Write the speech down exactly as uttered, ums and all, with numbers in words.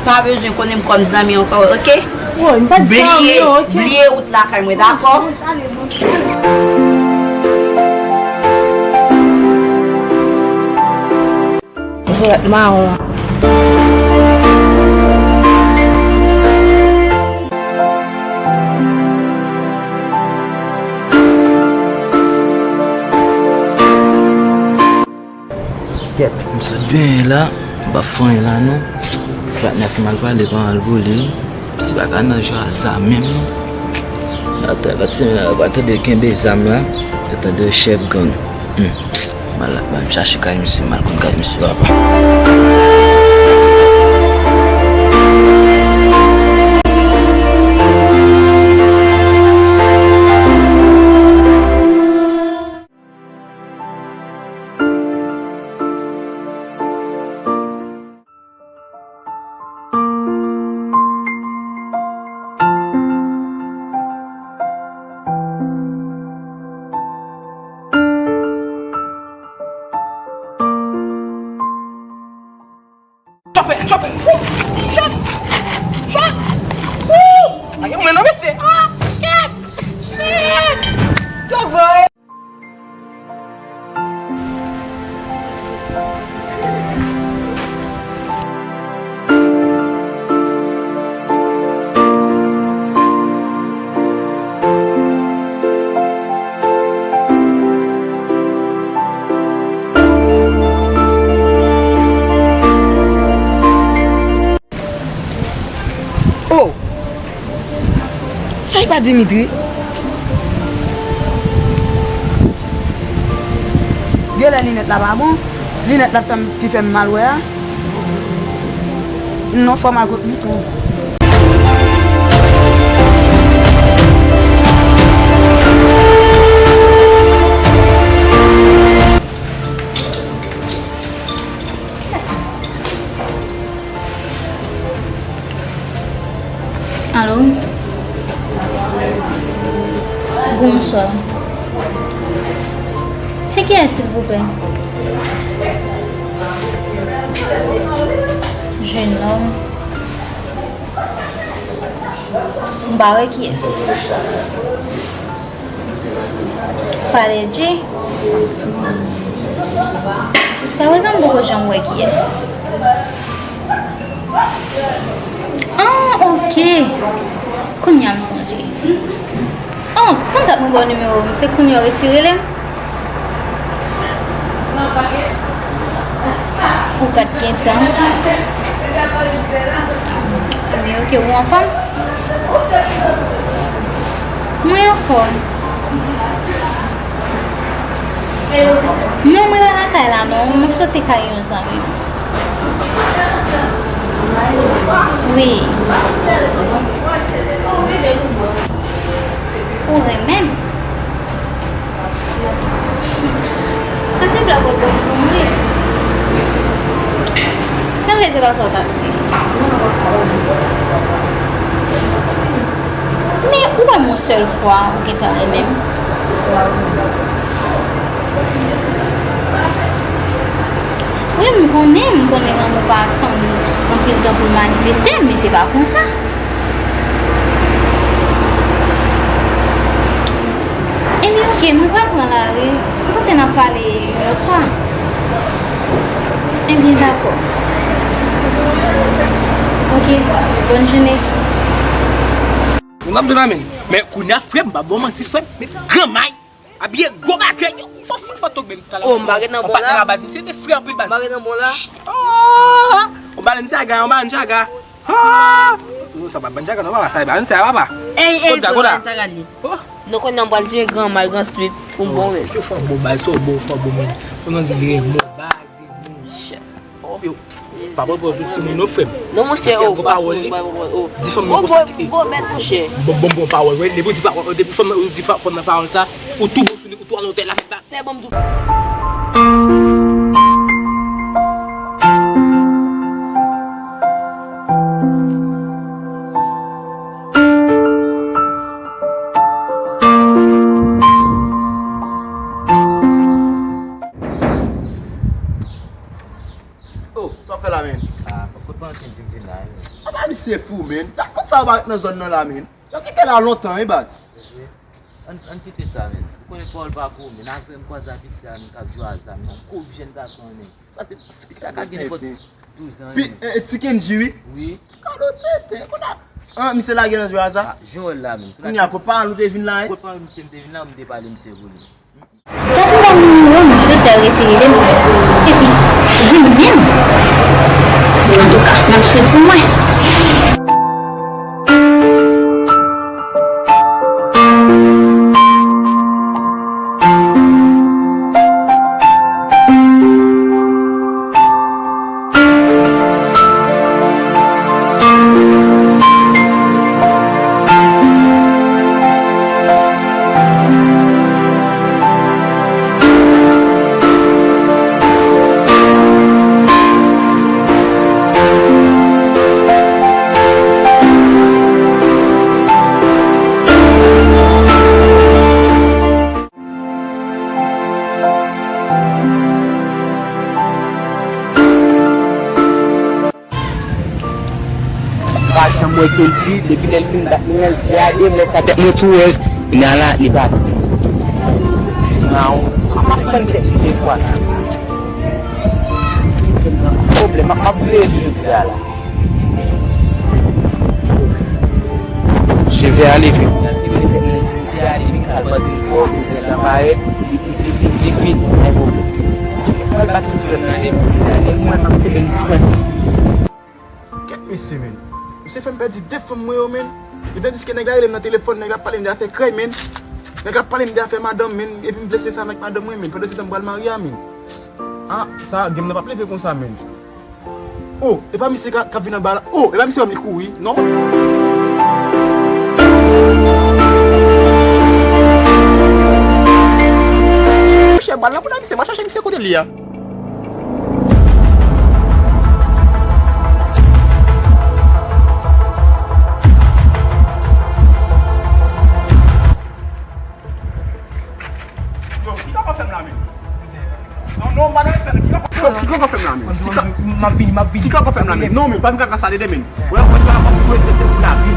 Pa bezwen konnen m kòm zanmi ankò, oke? Woy, m pa t di sa, bliye, wi, oke. Bliye wout lakay mwen, dakò? Bon, bon, ale, bon. Jwèt mawon. Kèt, m sot benyen la, m pa fè anyen la non. Ti patnè ki mal pale pa mal pou li. Si pa ka nan jan sa menm non. Ata, pa ti, pa tande kenbe zam la, e tande chèf gang. Hmm. M al la, m chache kay misye, m al konn kay misye papa. Chòpè, chòpè. Wou! Chòt! Chòt! Wou! Ay, ou men non, mesye. Ah, chòt! Chòt! Yo voye. Oh! Sa e pa Dimitri? Genlè linèt la pa bon. Linèt la fè m, ki fè m mal wè a. Non, fò m al kot li tou. Kiyès sa? Alo? Bonswa. Se kiyès, silvouplè? Jenòm. M pa wè kiyès. Fadedji? Jiskaprezan, m poko janm wè kiyès. Ah, ok. Kounye a m sonje. Oh, kontak mwen ba w nimewo m. Se kounye a w resi rele m? Ou pa t gen tan. Ebyen, ok, ou anfòm? Mwen anfòm. Non, mwen pa lakay la, non. Mwen ap soti kay yon zanmi m. Wi. Ou renmen m? Sa se blag w ap ban m pou m ri. Sa vle di pa sa w t ap di. Men ou pa m yon sèl fwa ou gentan renmen m. Wi, m konnen, m konnen lanmou pa tann anpil tan pou l manifeste, men se pa konsa. Ebyen, ok, mwen pral pran lari. Mwen panse n ap pale yon lòt fwa. Ebyen, dakò. Ok, bòn jounen. Mwen ap di la men. Men kounye a, frè m, m pa ba w manti, frè m. Men granmay, abiye gwo bagay, yo, fò fout fò tok ben talè. Oh, m pa ret nan bon la. Patnè la baz, misye te fre anpil baz. M pa ret nan bon la. Oh! On Balenciaga, on Balenciaga. Ah! Non, sa pa Balenciaga, non, papa, sa e Balenciaga, papa. Ey, ey, kote la, kote la? Balenciaga li. Oh! Non, kounye a m pral jere granmay, gran street, pou m bon, men. Yo fò bon baz, fò bon, fò bon, men. Kounye a di li renmen baz, renmen. Yo, pa pran pòz ou timoun non, frè m. Non, monchè, oh, pa timoun, pa pran pòz, oh. Di fanm nan konsa, bon, bon, bon pawòl, wi. Depi ou di pawòl, depi fanm nan, ou di fanm nan pawòl sa, ou tou bon sou li, ou tou an otè la, fè ba. Fè ban m tou. Oh, sa w ap fè la menm? Ah, pa kot Ankenn di m vin la, men. Apa misye fou, men. Sa konn sa yo pa ret nan zòn nan la, men. Yo kite la lontan, wi, baz. Ann, ann kite sa, men. Ou konnen pawòl pa gwo, men. Avè m kwaze a pitit sa, men, k ap jwe a zam nan. Gwo jèn gason, men. Sa se, pitit sa ka gen nenpòt douz an, men. E, e, ti Kendji, wi. Wi. Kado tenten. Kounye a, an, misye lage nan jwe a sa. Ah, jan w wè l la, men. Kounye a, kot pa nou te vin la, e? Kot pa misye m te vin la, m te pale misye pou li. Tankou w ap mouri, w ap fè resere de m. Epi, wi, menm. Antouka, n ap swiv pou mwen. Pa janm wè Kendji, depi lè l fin bat Nenel, se ale, m lè sa tèt mwen tou wòz, kounye a la, li pati. Nan, m ap fè tèt li de twa sa. Pwoblèm, m ap, m ap veye jodi a la. Je vais aller vite. Al panse l fò, kouzin nan parèt, li, li, li, li, li fini, men bon. Mwen bat tout zòn nan, li di, ale, mwen, m ap teke l fèt. Kèt mesye, men. Misye fè m pèdi de fanm mwen yo, men. E tandiske nèg la rele m nan telefòn, nèg la ap pale m de afè krèy, men. Nèg la ap pale m de afè madanm, men. Epi m vle se sa avèk madanm mwen, men. Pandan se tan m pral marye a, men. Ah, sa, game nan p ap leve konsa, men. Oh, e pa misye k ap, k ap vin anba la. Oh, e pa misye wè m li kouri, non? Monchè, bal la pou la misye, m a chache misye kote li a. Yo, ki kòkò fè m la, men? Non, non, m pa nan respè, non. Ki kòkò, ki kòkò fè m la, men? Ki kò-, m ap vini, m ap vini. Ki kòkò fè m la, men? Non, men, pa m kaka sa dede, men. Wè, wè, sa, w ap respekte pou lavi.